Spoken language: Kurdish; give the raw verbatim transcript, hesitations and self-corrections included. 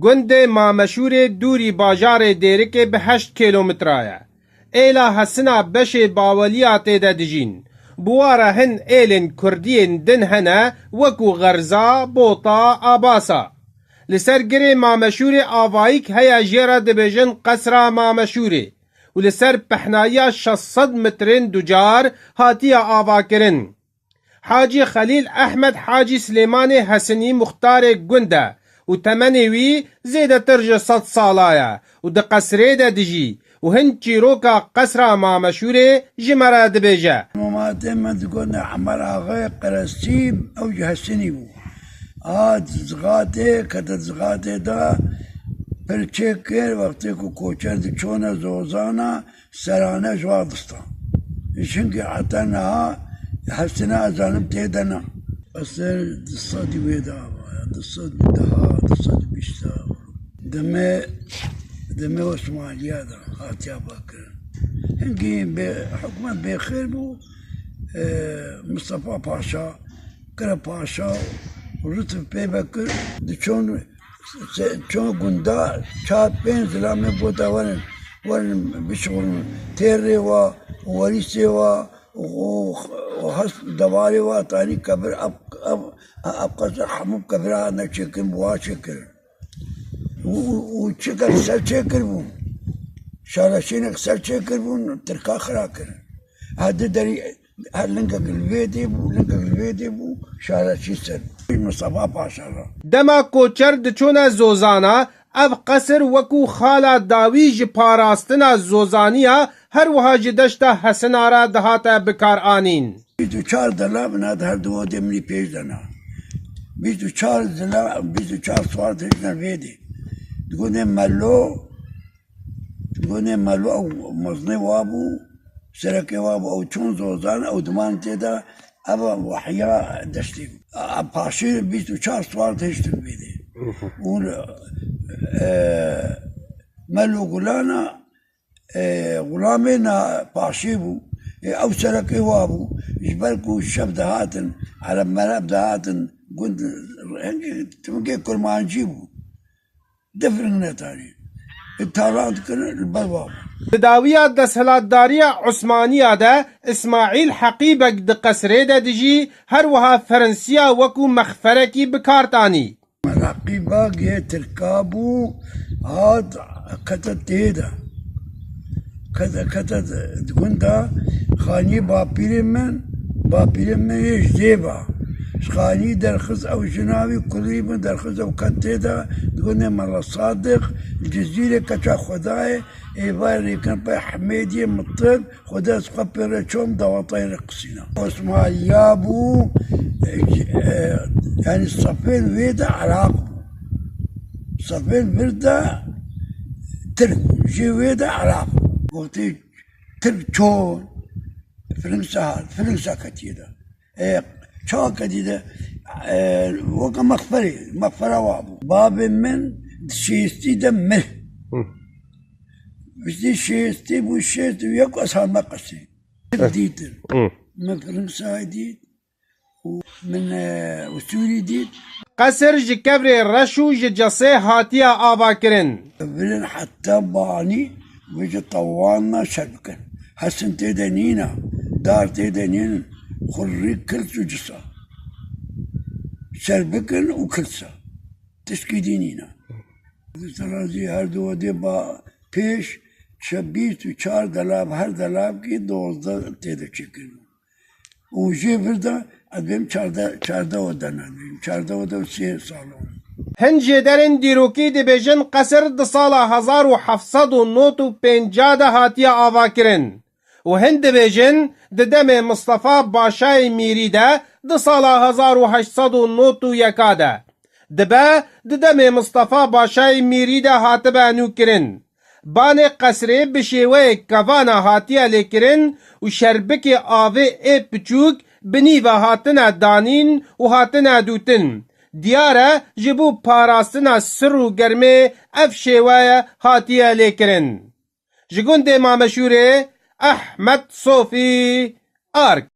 Gundê Mameşûrê dûrî bajarê Dêrikê bi heşt kîlometre ye. Êla Hesina beşê Baweliya tê de dijîn. Bi wa re hin êlên kurdiyên din hene, wekû Xerza, Bota, Abasa. Li ser girê Mameşûrê avayîk heye, jê re dibêjin Qesra Mameşûrê û li ser pehnayiya şeş sed metrên ducar hatiye avakirin. Hacî Xelîl Ehmed Hacî Silêmanê Hesinî muxtarê gund e û temenê wî zêdetir ji sed sala ye û di qesrê de dijî û hin çîroka qesra Mameşûrê ji me re dibêje. Momatê me digotin Emer Axayê Qeresî, ew ji Hesinî bû. A Zixatê, kete Zixatê de pir çêkir, wextê ku koçer diçûne Zozana, serane ji wa distan. Çimkî heta niha Hesina ez zanim tê de ne. Qesir di sedî wê de ava ye, di sedî deha, di sedî bîst de ava. Demê, demê Osmaniya de hatiye avakirin. Hingî bê, hikûmet bêxêr bû, e, Mistefa Paşa, Kira Paşa û Lutf pê vekir, diçûn se-, çûn gunda, çar pênc zilamê gota werin, werin bişixulin. Têrê wa, werîsê wa, û, û, û hest devarê wa tanî kebir, ev, ev, ev qesir hemû kebira ne çêkirin, bi wa çêkirin. Û, û, û çikek ser çêkiribûn, şareşînek ser çêkiribûn, Tirka xira kirin. Her di derî, her lingek li vê dê bû, lingek li vê dê bû, şareşî ser bû. Mistefa Paşa re. Dema koçer diçûne Zozana, ev qesir wekû xala dawî ji parastina Zozaniya, her wiha ji deşta Hesina re dihate bikaranîn. Bîst û çar delav na di her du odê min î pêş de na. Bîst û çar delav, bîst û çar siwar têşine vê dê. Di gundê Melo, di gundê Melo ew mezinê wa bû, serekê wa bû, ew çûn Zozan, ew diman tê de, ev wahya deştê bû. A, a, paşê bîst û çar siwar têştin vê dê. Û, e, Melo Gulana, e, xulamê na paşê bû, e, ew serekê wa bû, ji ber ku şev dihatin, ereb mereb dihatin, gund, hingê, hingê kurmancî bû. Difring netanî. E, talan dikirin, li ber wa bû. Di dawiya desthilatdariya Osmaniya de, Îsmaîl Heqîbek di qesrê de dijî, her wiha ferensiya wekû mexferekî bi kar tanî. Reqîba gê Tirka bû, hat kete tê de. Kete, kete di gunda xanî bapîrê min, bapîrê min yê ji dê ba. Ji xanî derxist ew jina wî kurî min derxist ew ket tê de, di gundê Mela Sadiq, li Cizîrê keça Xwedayê, êvarê kin pey Hemêdiyê Mitir, Xwedê ez xwe pê re çom dawetayê re qisîna. Osmaniya bû, e, e, yanî sefên wê de Iraq bû. Sefên vir de Tirk bû. Jê wê de Iraq bû. Wextê Tirk çûn, Fransa hat, Fransa ketiye de. E, çawa ketiye de, e, weke mexferê, mexfera wa bû. Babê min di şêstî de mir. Hı. Bizdî şêstî bû, şêst û yek ez hatime qesrê. Dîtin. Hı. Min Fransa dît û min, e, Sûrî dît. Qesir ji kevrê reş û ji cesê hatiye avakirin. Birin heta banî, vêce tewana şer bikin. Hesin tê de nîna, dar tê de nîn, xurrî kilt û cisa. Şer bikin û kilsa. Tişkî dî nîna. Di terazî her du odê ba pêş, çe-, bîst û çar delav, her delavkî dozdeh tê de çêkirin. Û jê vir de ez bêm çardeh, çardeh oda ne dibêm, çardeh oda û sê salon. Hin jêderên dîrokî dibêjin qesir di sala hezar û heft sed û nod û pêncî de hatiye avakirin. Û hin dibêjin, di demê Mistefa Başayê Mîrî de, di sala hezar û heşt sed û nod û yek de. Dibe, di demê Mistefa Başayê Mîrî de hatibe nûkirin. Banê qesrê bi şêweyê kevana hatiye lêkirin û şerbikê avê ê piçûk bi nîve hatine danîn û hatine dûtin. Diyar e, ji bo parastina sir û germê ev şêweye hatiye lêkirin. Ji gundê Mameşûrê, Ehmed Sofî, Ark.